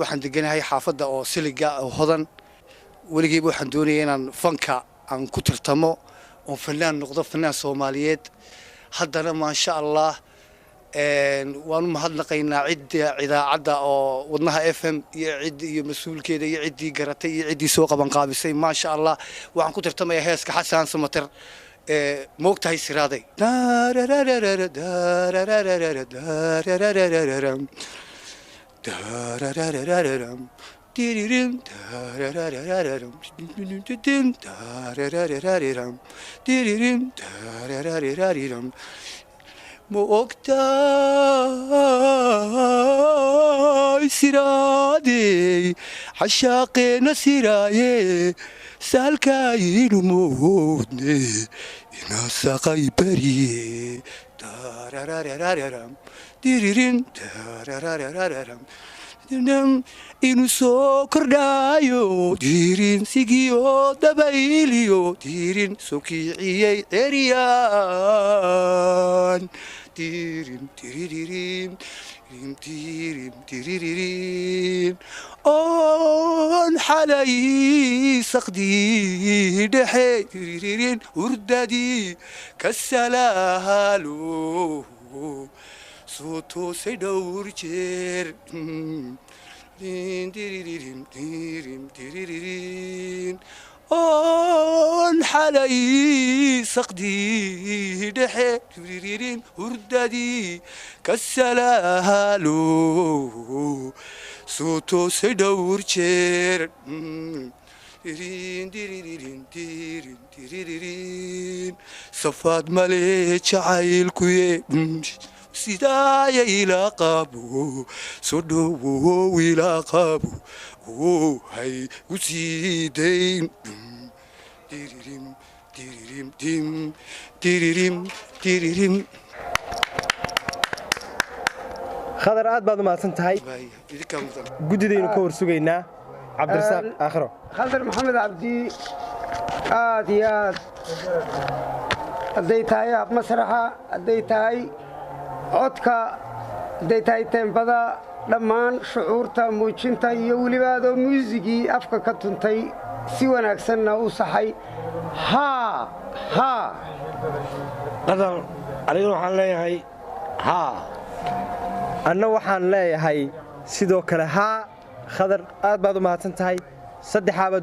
Waxaan deganahay xaafadda oo Siliga oo Hodan. Weligeyba waxaan doonaya inaan fanka aan ku tartamo oon fanaan noqdo, fanaan Soomaaliyeed. Haddana maasha Allah waan u mahadnaqaynaa cidda idaacadda oo Wadnaha FM iyo cid iyo mas-uulkeeda iyo ciddii garatay iyo ciddii soo qabanqaabisay. Maasha Allah, waxaan ku tartamayaa heeska Xasan Samater ee Moogtahay Siraaday. Ma ogtahay siraadey xashaaqeena siraaye, saalkaaynu moodne inasaqay bariye, diririn inuu soo kordhaayo, dirin sigiyo dabayliyo, dirin soo kiiciyey ceryaan, dirim diriririm dirim diriririm, oon xalay saqdii dhexe diriririn hurdadii ka salaalo soo toosay dhowr jeer, diriririm dirim diriririn, oon xalay saqdii dhexe diriririn hurdadii ka salaalo soo toosay dhowr jeer, diriririn, safaad male jacaylkuye, sidaaya ila qabo, soo dhowow ila qabo, hay u sii dayn, diririm diririm dim diririm diririm. Khadar, aad baad u mahadsan tahay. Guddidaynu ka war sugaynaa. Cabdirasaaq Aakhiro. Khadar Maxamed Cabdi, aad iyo aad hadday tahay masraxa, hadday tahay codka, hadday tahay teembada, dhammaan shucuurta muujinta iyo weliba adoo muusigii afka ka tuntay si wanaagsanna u saxay. Haa haa. Qadar, aniguna waxaan leeyahay haa. Anna waxaan leeyahay sidoo kale haa. Khadar, aad baad u mahadsan tahay. Saddexaabaad.